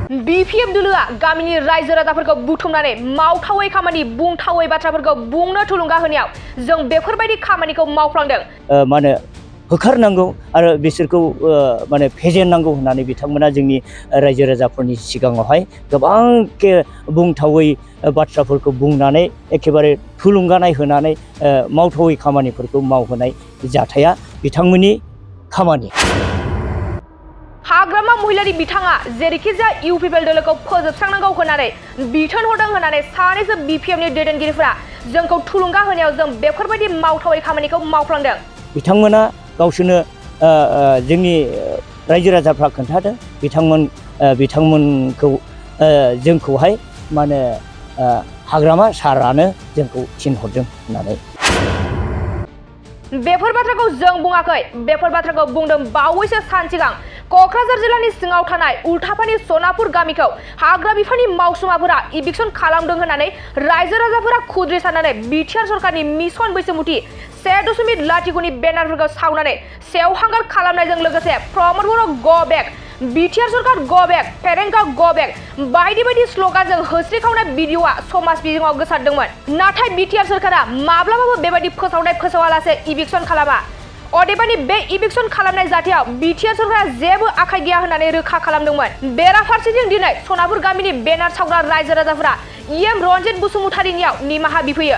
BPF दुलुआ गामिनि रायजो राजाफोरखौ बुथुमनानै मावथावै खामानि बुंथावै बाथ्राफोरखौ बुंनो थुलुंगा होनायाव जों बेफोरबायदि खामानिखौ मावफ्लांदों। माने होखारनांगौ आरो बिसोरखौ माने फेजेननांगौ होननानै बिथांमोना जोंनि रायजो राजाफोरनि सिगाङावहाय गोबां बुंथावै बाथ्राफोरखौ बुंनानै एखेबारे थुलुंगानाय होनानै मावथावै खामानिफोरखौ मावहोनाय जाथाया बिथांमोननि खामानि। हाग्रामा महिलारि बिथाङा जेरैखिजाया इउपिपिएल दोलोखौ फोजोबस्रांनांगौ होननानै बिथोन हरदों होननानै सानैसो बिपिएफनि दैदेनगिरिफोरा जोंखौ थुलुंगा होनायाव जों बेफोरबायदि मावथावै खामानिखौ मावफ्लांदों। बिथांमोना गावसोरनो जोंनि रायजो राजाफ्रा खोन्थादों बिथांमोनखौ जोंखौहाय माने हाग्रामा सारानो जोंखौ थिनहरदों होननानै। बेफोर बाथ्राखौ जों बुङाखै, बेफोर बाथ्राखौ बुंदों बावैसो सान सिगां क'क्राझार जिल्लानि सिङाव थानाय उल्थापानि सनापुर गामिखौ हाग्रा बिफाननि मावसुमाफोरा इभिक्सन खालामदों होननानै रायजो राजाफोरा खुद्रि साननानै बिटिआर सरकारनि मिशन बैसोमुथि 1.0 बेनारफोरखौ सावनानै सेवहांगार खालामनायजों लोगोसे प्रमद बर' ग बेक, बिटिआर सरकार ग बेक, फेरेंगा ग बेक बायदि बायदि स्लगानजों होस्रिखावनाय भिडिअआ समाज बिजोङाव गोसारदोंमोन। नाथाय बिटिआर सरकारा माब्लाबाबो बेबायदि फोसावालासे इभिक्सन खालामा। अदेबानि बे इभिक्सन खालामनाय जाथायाव बिटिआर सरकारा जेबो आखाइ गैया होननानै रोखा खालामदोंमोन। बेराफारसेथिं दिनै सनापुर गामिनि बेनार सावग्रा रायजो राजाफोरा इएम रन्जित बसुमतारिनियाव निमाहा बिफैयो।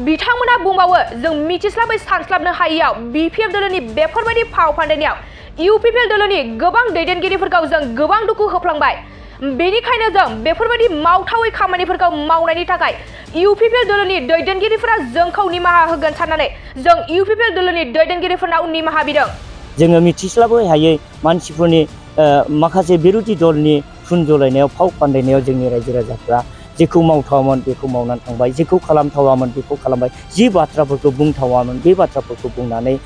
बिथांमोना बुंबावो, जों मिथिस्लाबै सानस्लाबनो हायैयाव बिपिएफ दोलोनि बेफोरबायदि फाव फान्दायनायाव इउपिपिएल दोलोनि गोबां दैदेनगिरिफोरखौ जों गोबां दुखु होफ्लांबाय। बेनिखायनो जों बेफोरबायदि मावथावै खामानिफोरखौ मावनायनि थाखाय इउपिपिएल दोलोनि दैदेनगिरिफोरा जोंखौ निमाहा होगोन साननानै जों इउपिपिएल दोलोनि दैदेनगिरिफोरनाव निमाहा बिदों। जोङो मिथिस्लाबै हायै मानसिफोरनि माखासे बिरोधि दलनि खुनजलायनायाव फाव फान्दायनायाव जोंनि रायजो राजाफ्रा जेखौ मावथावामोन बेखौ मावनानै थांबाय, जेखौ खालामथावामोन बेखौ खालामबाय, जि बाथ्राफोरखौ बुंथावामोन बे बाथ्राफोरखौ बुंनानै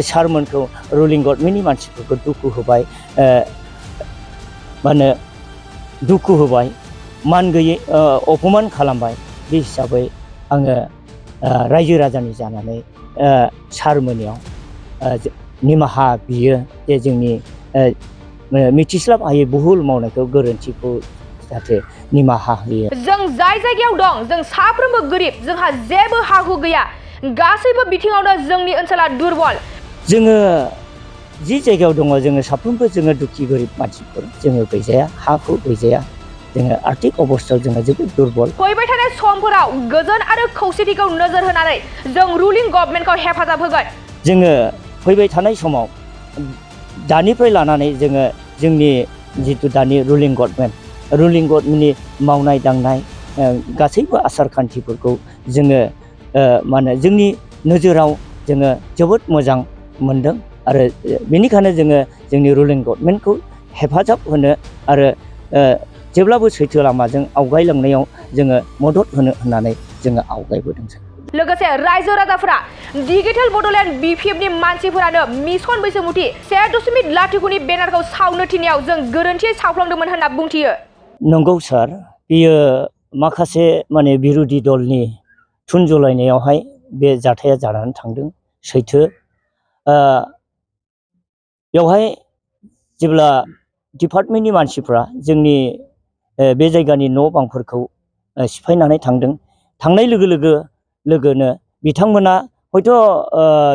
सारमोनखौ रुलिं गभर्नमेन्टनि मानसिफोरखौ दुखु होबाय, माने दुखु होबाय, मान गैयै अपमान खालामबाय। बे हिसाबै आङो रायजो राजानि जानानै सारमोननियाव निमाहा बियो जे जोंनि मिथिस्लाब हायै भुल मावनायखौ गोरोन्थिखौ जाहाथे निमाहा होयो। जों जाय जायगायाव दं जों साफ्रोमबो गोरिब, जोंहा जेबो हा हु गैया, गासैबो बिथिङावनो जोंनि ओनसोला दुर्बल। जोङो जि जायगायाव दङ जोङो साफ्रोमबो जोङो दुखि गोरिब मानसिफोर, जोङो गैजाया, हा हु गैजाया, जोङो आर्थिक अबस्थायाव जोङो जोबोद दुर्बल। फैबाय थानाय समफोराव गोजोन आरो खौसेथिखौ नोजोर होनानै जों रुलिं गभर्नमेन्टखौ हेफाजाब होगोन। जोङो फैबाय थानाय समाव दानिफ्राय लानानै जोङो जोंनि जिथु दानि रुलिं गभर्नमेन्टनि मावनाय दांनाय गासैबो आसार खान्थिफोरखौ जोङो माने जोंनि नोजोराव जोङो जोबोद मोजां मोनदों आरो बेनिखायनो जोङो जोंनि रुलिं गभर्नमेन्टखौ हेफाजाब होनो आरो जेब्लाबो सैथो लामाजों आवगायलांनायाव जोङो मदद होनो होननानै जोङो आवगायबोदों। लोगोसे रायजो राजाफोरा डिजिटेल बड'लेण्ड बिपिएफनि मानसिफोरानो मिशन बैसोमुथि 1.0 बेनारखौ सावनो थिननायाव जों गोरोन्थियै सावफ्लांदोंमोन होनना बुंथियो। नंगौ सार, बेयो माखासे माने बिरोधि दलनि थुनजलायनायावहाय बे जाथाया जानानै थांदों, सैथो। बेवहाय जेब्ला डिपार्टमेन्टनि मानसिफ्रा जोंनि बे जायगानि न' बांफोरखौ सिफायनानै थांदों, थांनाय लोगोनो बिथांमोना हयथ'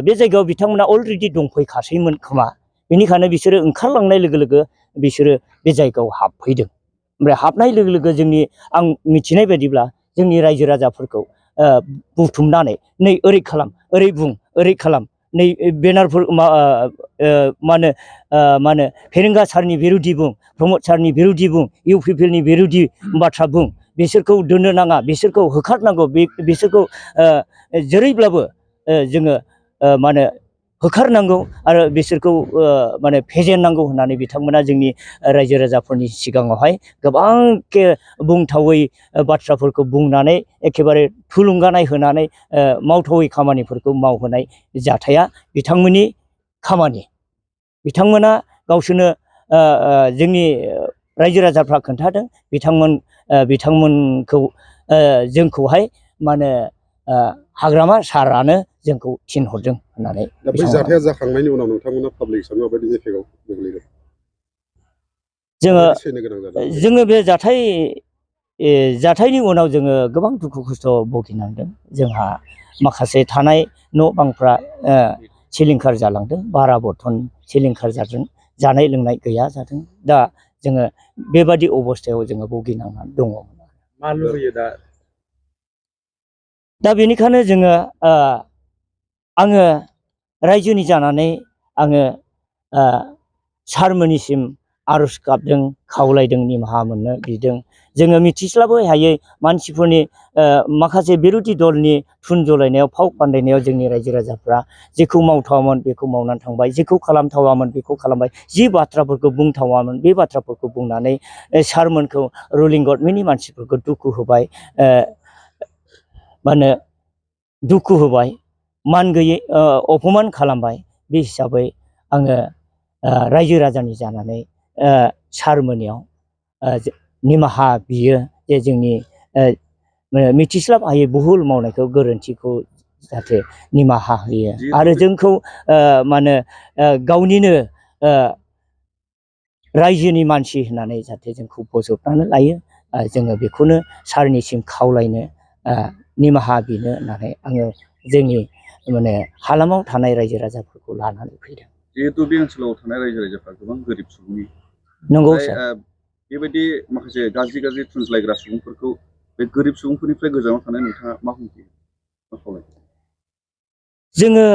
बे जायगायाव बिथांमोना अलरेडि दंफैखासैमोन खोमा, बेनिखायनो बिसोरो ओंखारलांनाय लोगो बिसोरो बे जायगायाव हाबफैदों। ओमफ्राय हाबनाय लोगो जोंनि आं मिथिनाय बायदिब्ला जोंनि रायजो राजाफोरखौ बुथुमनानै नै ओरै खालाम, ओरै बुं, ओरै खालाम, नै बेनारफोर मा होनो फेरेंगा सारनि बिरुदि बुं, प्रमद सारनि बिरुदि बुं, इउपिपिएलनि बिरुदि बाथ्रा बुं, बिसोरखौ दोननो नाङा, बिसोरखौ होखारनांगौ, बिसोरखौ जेरैब्लाबो जोङो माने होखारनांगौ आरो बिसोरखौ माने फेजेननांगौ होननानै बिथांमोना जोंनि रायजो राजाफोरनि सिगाङावहाय गोबां बुंथावै बाथ्राफोरखौ बुंनानै एखेबारे थुलुंगानाय होनानै मावथावै खामानिफोरखौ मावहोनाय जाथाया बिथांमोननि खामानि। बिथांमोना गावसोरनो जोंनि रायजो राजाफ्रा खोन्थादों बिथांमोनखौ जोंखौहाय माने हाग्रामा सारानो जोंखौ थिनहरदों होननानै। दा बै जाथाया जाखांनायनि उनाव नोंथांमोना पाब्लिक हिसाबै माबायदि एफेक्टआव गोग्लैदों? जोङो बे जाथायनि उनाव जोङो गोबां दुखु खस्थ' भुगिनांदों। जोंहा माखासे थानाय न' बांफ्रा सिलिंखार जालांदों, बारा बर्थन सिलिंखार जादों, जानाय लोंनाय गैया जादों। दा जोङो बेबादि अबस्थायाव जोङो भुगिनांनानै दङ। मा लुबैयो दा बेनिखायनो जोङो आङो रायजोनि जानानै आङो सारमोननिसिम आर'ज गाबदों, खावलायदों, निमाहा मोननो बिदों। जोङो मिथिस्लाबै हायै मानसिफोरनि माखासे बिरोधि दलनि थुन जलायनायाव, फाव फान्दायनायाव जोंनि रायजो राजाफ्रा जेखौ मावथावामोन बेखौ मावनानै थांबाय, जेखौ खालामथावामोन बेखौ खालामबाय, जि बाथ्राफोरखौ बुंथावामोन बे बाथ्राफोरखौ बुंनानै सारमोनखौ रुलिं गभर्नमेन्टनि मानसिफोरखौ दुखु होबाय, मा होनो दुखु होबाय, मान गैयै अपमान खालामबाय। बे हिसाबै आङो रायजो राजानि जानानै सारमोननियाव निमाहा बियो जे जोंनि मिथिस्लाब हायै भुल मावनायखौ, गोरोन्थिखौ जाहाथे निमाहा होयो आरो जोंखौ मा होनो गावनिनो रायजोनि मानसि होननानै जाहाथे जोंखौ बजबनानै लायो। जोङो बेखौनो सारनिसिम खावलायनो, निमाहा बिनो होननानै आङो जोंनि माने हालामाव थानाय रायजो राजाफोरखौ लानानै फैदों। जिहेतु बे ओनसोलाव थानाय रायजो राजाफ्रा गोबां गोरिब सुबुंनि, नंगौ सार। बेबायदि माखासे गाज्रि थुनज्लायग्रा सुबुंफोरखौ बे गोरिब सुबुंफोरनिफ्राय गोजानाव थानाय नोंथाङा मा बुंयो, मा खावलायो? जोङो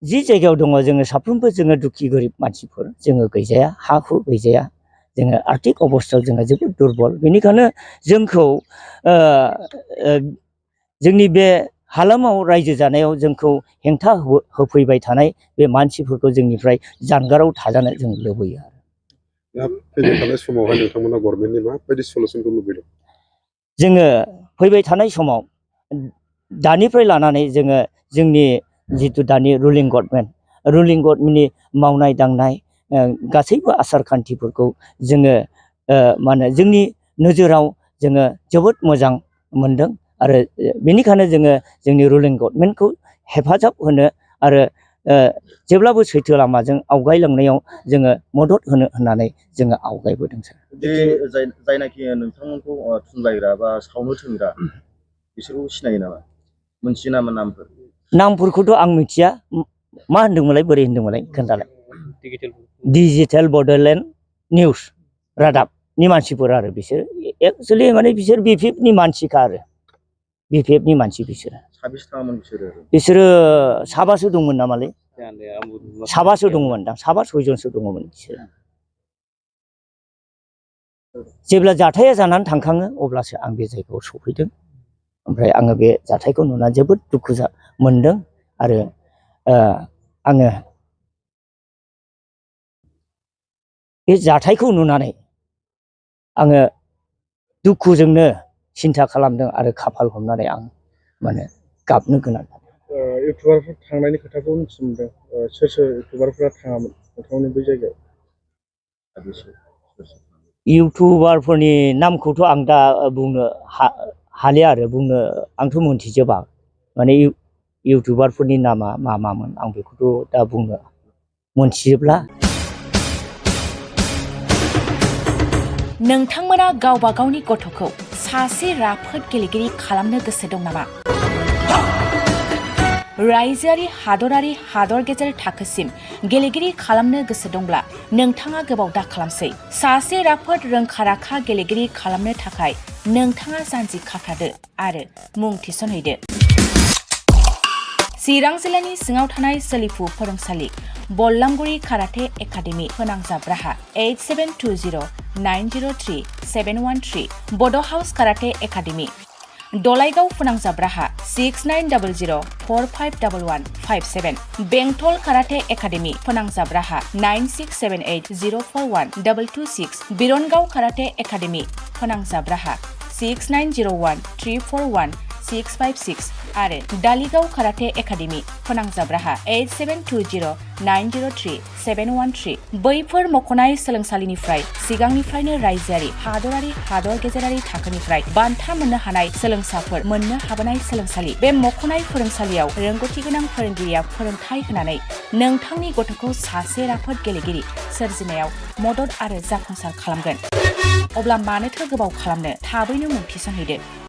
जि जायगायाव दङ, जोङो साफ्रोमबो जोङो दुखि गोरिब मानसिफोर, जोङो गैजाया, हा हु गैजाया, जोङो आर्थिक अबस्थायाव जोङो जोबोद दुरबल। बेनिखायनो जोंखौ जोंनि बे हालामाव रायजो जानायाव जोंखौ हेंथा होफैबाय थानाय बे मानसिफोरखौ जोंनिफ्राय जानगाराव थाजानो जों लुबैयो। दा फैबाय थानाय समावहाय नोंथांमोना गभर्नमेन्टनि माबायदि सलुसनखौ लुबैदों? जोङो फैबाय थानाय समाव दानिफ्राय लानानै जोङो जोंनि जिथु दानि रुलिं गभर्नमेन्टनि मावनाय दांनाय गासैबो आसार खान्थिफोरखौ जोङो मा होनो जोंनि नोजोराव जोङो जोबोद मोजां मोनदों। आरो बेनिखायनो जोङो जोंनि रुलिं गभर्नमेन्टखौ हेफाजाब होनो आरो जेब्लाबो सैथो लामाजों आवगायलांनायाव जोङो मदद होनो होननानै जोङो आवगायबोदों सार। जायनाखि नोंथांमोनखौ थुनलायग्रा बा सावनो थोनग्रा, बिसोरखौ सिनायो नामा? मोनथियो नामा नामफोर? नामफोरखौथ' आं मिथिया। मा होनदोंमोनलाय, बोरै होनदोंमोनलाय, खोन्थालाय। डिजिटेल बड'लेण्ड निउस रादाबनि मानसिफोर आरो बिसोर एक्सुवेलि माने बिसोर BPFनि मानसिखा आरो BPFनि मानसि बिसोरो। साबेसे थाङामोन बिसोरो? बिसोरो साबासो दंमोन नामालै, साबासो दंमोन दां, साबा सयजनसो दङमोन बिसोरो। जेब्ला जाथाया जानानै थांखाङो अब्लासो आं बे जायगायाव सफैदों। ओमफ्राय आङो बे जाथायखौ नुनानै जोबोद दुखु मोनदों आरो आङो बे जाथायखौ नुनानै आङो दुखुजोंनो सिन्था खालामदों आरो खाफाल हमनानै आं माने गाबनो गोनां जादों। इउटुबारफोर थांनायनि खोथाखौ मिथिनो मोनदों। सोर सोर इउटुबारफोरा थाङामोन नोंथांमोननि बै जायगायाव? इउटुबारफोरनि नामखौथ' आं दा बुंनो हालिया आरो बुंनो आंथ' मोनथिजोबा। माने इउटुबारफोरनि नामा मामोन आं बेखौथ' दा बुंनो मोनथिजोबला। नोंथांमोना गावबा गावनि गथ'खौ सासे राफोद गेलेगिरि खालामनो गोसो दं नामा? रायजोआरि हादरारि हादर गेजेर थाखोसिम गेलेगिरि खालामनो गोसो दंब्ला नोंथाङा गोबाव दा खालामसै। सासे राफोद रोंखा राखा गेलेगिरि खालामनो थाखाय नोंथाङा जानजि खाफ्रादो आरो मुं थिसनहैदो। चिरां जिल्लानि सिङाव थानाय सोलिफु फोरोंसालि बल्लामगुरि काराटे एकाडेमि फोनांजाब राहा 8720903713 बड' हाउस काराटे एकाडेमि दलाइगाव फोनांजाब राहा 6900451157 बेंटल काराटे एकाडेमि फोनांजाब राहा 9678041226 बिरनगाव काराटे एकाडेमि फोनांजाब राहा 69013417 656 आरो डालिगाव काराटे एकाडेमि फोनांजाब राहा 8720903713 बैफोर मख'नाय सोलोंसालिनिफ्राय सिगांनिफ्रायनो रायजोआरि हादरारि हादर गेजेरारि थाखोनिफ्राय बान्था मोननो हानाय सोलोंसाफोर मोननो हाबोनाय सोलोंसालि बे मख'नाय फोरोंसालियाव रोंगौथि गोनां फोरोंगिरिया फोरोंथाय होनानै नोंथांनि गथ'खौ सासे राफोद गेलेगिरि सोरजिनायाव मदद आरो जाफुंसार खालामगोन। अब्ला मानोथो गोबाव खालामनो थाबैनो मुं थिसनहैदो।